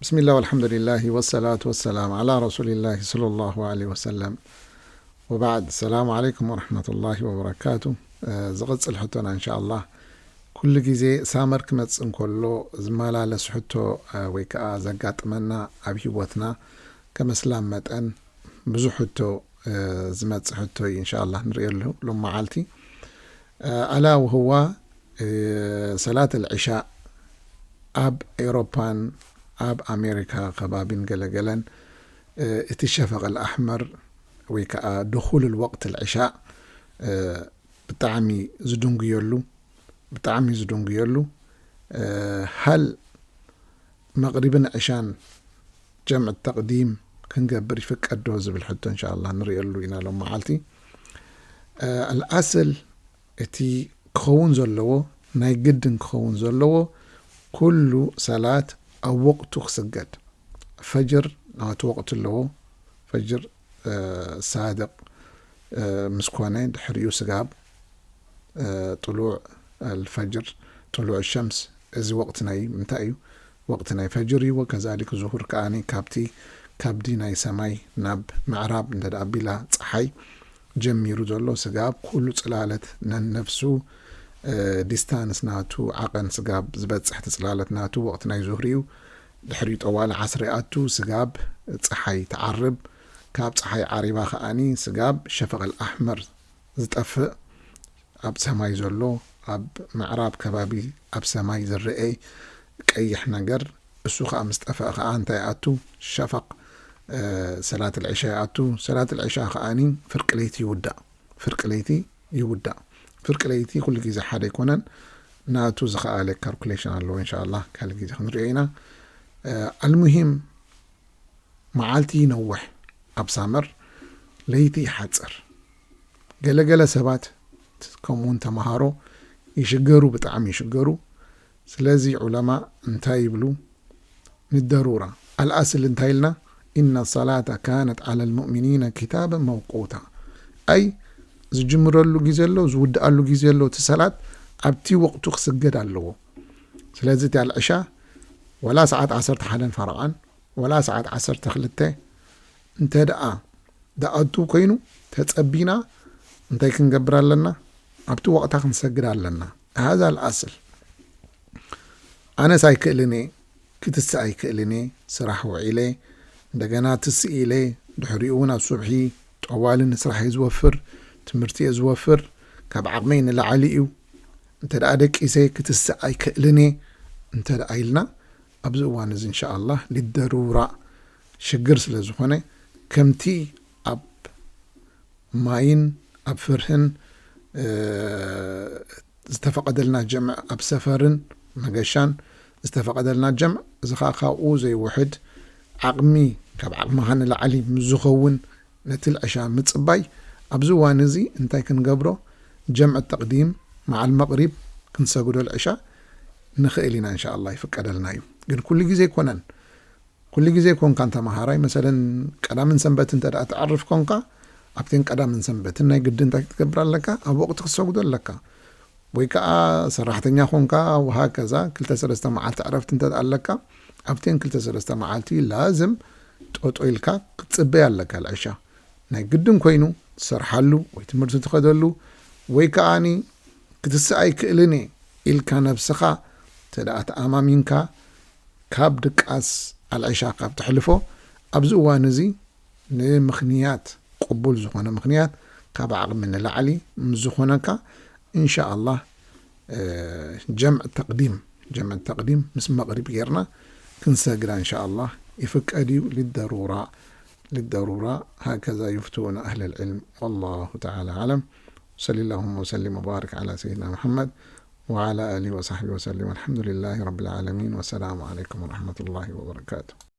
بسم الله والحمد لله والصلاة والسلام على رسول الله صلى الله عليه وسلم وبعد. السلام عليكم ورحمة الله وبركاته. ዝቕጽል ሕቶና እንሻኣላህ፣ ኩሉ ግዜ ሳመር ክመጽእ እንከሎ ዝመላለስ ሕቶ ወይ ከዓ ዘጋጥመና ኣብ ህይወትና ከም እስላም መጠን ብዙሕ ሕቶ ዝመጽእ ሕቶ እዩ። እንሻኣላህ ንርእየሉ ሎም መዓልቲ። ኣላ ወህዋ ሰላት ኣልዕሻእ ኣብ ኤውሮፓን ኣብ ኣሜሪካ ከባቢን ገለገለን እቲ ሸፈቕ ኣልኣሕመር ወይ ከዓ ድኹል ወቅት ኣልዕሻእ ብጣዕሚ ዝድንጉየሉ ብጣዕሚ ዝድንጉየሉ፣ ሃል መቕሪብን ዕሻን ጀምዕ ተቕዲም ክንገብር ይፍቀድ ዶ ዝብል ሕቶ እንሻኣላህ ንርእየሉ ኢና ሎም መዓልቲ። ኣልኣስል እቲ ክኸውን ዘለዎ፣ ናይ ግድን ክኸውን ዘለዎ፣ ኩሉ ሰላት ኣብ ወቕቱ ክስገድ። ፈጅር ናቱ ወቕቱ ኣለዎ። ፈጅር ሳድቕ ምስ ኮነ ድሕሪኡ ስጋብ ጥሉዕ ኣልፈጅር፣ ጥሉዕ ሸምስ፣ እዚ ወቕቲ ናይ ምንታይ እዩ? ወቕቲ ናይ ፈጅር እዩ። ወከዛሊክ ዙሁር ከኣኒ ካብቲ ከብዲ ናይ ሰማይ ናብ ምዕራብ እንተ ደኣ ኣቢላ ጸሓይ ጀሚሩ ዘሎ ስጋብ ኩሉ ጽላለት ነንነፍሱ ዲስታንስ ናቱ ዓቐን ስጋብ ዝበጽሕ እቲ ጽላለት ናቱ ወቕቲ ናይ ዙህሪ እዩ። ድሕሪኡ ጠዋሊ ዓስሪ ኣቱ ስጋብ ጸሓይ ትዓርብ። ካብ ጸሓይ ዓሪባ ከኣኒ ስጋብ ሸፈቕ ኣልኣሕመር ዝጠፍእ ኣብ ሰማይ ዘሎ፣ ኣብ ምዕራብ ከባቢ ኣብ ሰማይ ዝረኤ ቀይሕ ነገር፣ እሱ ከኣ ምስ ጠፍአ ከኣ እንታይ ይኣቱ? ሸፈቕ ሰላት ኣልዕሻ ይኣቱ። ሰላት ኣልዕሻ ከኣኒ ፍርቂ ለይቲ ይውዳእ። ፍርቂ ለይቲ ይውዳእ። ፍርቂ ለይቲ ኩሉ ግዜ ሓደ ኣይኮነን። ናቱ ዝኸኣለ ካልኩሌሽን ኣለዎ። እንሻኣላህ ካልእ ግዜ ክንሪኦ ኢና። ኣልሙሂም መዓልቲ ይነውሕ ኣብ ሳመር፣ ለይቲ ይሓጽር። ገለገለ ሰባት ከምኡውን ተምሃሮ ይሽገሩ፣ ብጣዕሚ ይሽገሩ። ስለዚ ዑለማ እንታይ ይብሉ? ንደሩራ ኣልኣስል እንታይ ኢልና? إن الصلاة كانت على المؤمنين كتابا موقوتا። ኣይ ዝጅምረሉ ግዜ ኣሎ፣ ዝውድኣሉ ግዜ ኣሎ። እቲ ሰላት ኣብቲ ወቕቱ ክስገድ ኣለዎ። ስለዚ እቲ ኣልዕሻ ወላ ሰዓት ዓሰርተ ሓደን ፈረቓን ወላ ሰዓት ዓሰርተ ክልተ እንተ ደኣ ደኣቱ ኮይኑ ተጸቢና እንታይ ክንገብር ኣለና? ኣብቲ ወቕታ ክንሰግድ ኣለና። ሃዛ ኣልኣስል። ኣነስ ኣይክእልን እየ፣ ክትስእ ኣይክእልን እየ፣ ስራሕ ውዒለ እንደገና ትስእ ኢለ ድሕሪኡ እውን ኣብ ሱብሒ ጠዋሊ ንስራሕ እየ ዝወፍር፣ ትምህርቲ እየ ዝወፍር፣ ካብ ዓቕመይ ንላዕሊ እዩ። እንተ ደኣ ደቂሰ ክትስእ ኣይክእልን እየ እንተ ደኣ ኢልና ኣብዚ እዋን እዚ እንሻኣላህ ሊደሩራ ሽግር ስለ ዝኾነ ከምቲ ኣብ ማይን ኣብ ፍርህን ዝተፈቐደልና ጀምዕ ኣብ ሰፈርን መገሻን ዝተፈቐደልና ጀምዕ እዚ ኸዓ ካብኡ ዘይውሕድ ዓቕሚ ካብ ዓቕምኻ ንላዕሊ ምስ ዝኸውን ነቲ ልዕሻ ምጽባይ ኣብዚ እዋን እዚ እንታይ ክንገብሮ ጀምዕ ተቕዲም መዓል መቕሪብ ክንሰግዶ ልዕሻ ንኽእል ኢና እንሻኣላ ይፍቀደልና እዩ። ግን ኩሉ ግዜ ኣይኮነን። ኩሉ ግዜ ኮንካ ንተምሃራይ መሰለን ቀዳምን ሰንበት እንተ ደኣ ትዓርፍ ኮንካ ኣብተን ቀዳምን ሰንበትን ናይ ግዲ እንታይ ክትገብር ኣለካ? ኣብ ወቕቲ ክትሰግዶ ኣለካ። ወይ ከዓ ሰራሕተኛ ኮንካ ወሃከዛ ክልተ ሰለስተ መዓልቲ ዕረፍቲ እንተ ደኣ ኣለካ ኣብተን ክልተ ሰለስተ መዓልቲ ላዝም ጠጦ ኢልካ ክትጽበይ ኣለካ። ልዕሻ ናይ ግድን ኮይኑ ትሰርሓሉ ወይ ትምህርቲ ትኸደሉ ወይ ከኣኒ ክትስእ ኣይክእልን እየ ኢልካ ነብስኻ እንተ ደኣ ተኣማሚንካ ካብ ድቃስ ኣልዕሻ ካብ ተሕልፎ ኣብዚ እዋን እዚ ንምኽንያት ቅቡል ዝኾነ ምኽንያት ካብ ዓቕሚ ንላዕሊ ምስ ዝኾነካ እንሻኣላህ ጀምዕ ተቕዲም ጀምዕ ተቕዲም ምስ መቕሪብ ጌርና ክንሰግዳ እንሻኣላህ ይፍቀድ እዩ። ሊደሩራ ሊደሩራ ሃከዛ ዩፍትውና ኣህለል ዕልም። ወላሁ ተዓላ ኣዕለም። صلى اللهم وسلم وبارك على سيدنا محمد وعلى آله وصحبه وسلم. الحمد لله رب العالمين. والسلام عليكم ورحمة الله وبركاته.